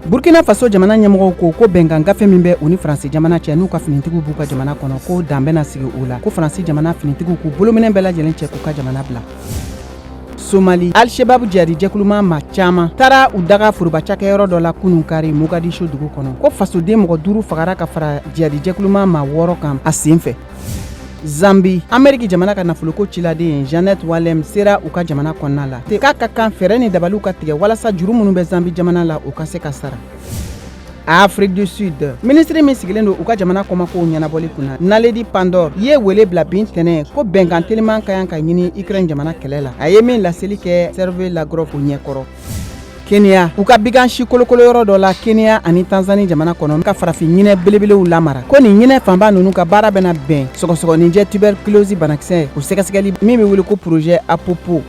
Burkina Faso jamana ɲɛmɔgɔw ko ko bɛnkan gafe min bɛ u ni Faransi jamana cɛ, n'u ka finitigiw b'u ka jamana kɔnɔ, ko dan bɛna sigi o la, ko Faransi jamana finitigiw k'u bolominɛ bɛɛ lajɛlen cɛ k'u ka jamana bila. Somali, Al-Shabaab jihadi jɛkuluma maa caman taara u daga foroba cakɛyɔrɔ dɔ la kunun kari Mogadishu dugu kɔnɔ, ko fasoden mɔgɔ 5 fagara ka fara jihadi jɛkuluma maa 6 kan a sen fɛ. Zambi, Ameriki jamana ka nafoloko ciladen Janet Yellen sera u ka jamana kɔnɔna la, k'a ka kan fɛɛrɛ ni dabaliw ka tigɛ walasa juru minnu bɛ Zambi jamana la, u ka se ka sara. Afrique du Sud, minisiri min sigilen don u ka jamana kɔmakow ɲɛnabɔli kunna, Naledi Pandor, ye wele bila bi ntɛnɛn ko bɛnkan teliman ka kan ka ɲini Ukraine jamana kɛlɛ la. A ye min laseli kɛ Sergei Lavrov ɲɛkɔrɔ. Kenya, u ka bigan si kolokolo yɔrɔ dɔ la Kenya ani Tanzanie jamana kɔnɔ, ka farafin ɲinɛ belebelew lamara, ko nin ɲinɛ fanba ninnu ka baara bɛna bɛn sɔgɔsɔgɔninjɛ tuberculose banakisɛ o sɛgɛsɛgɛli min bɛ wele ko projet Apopo.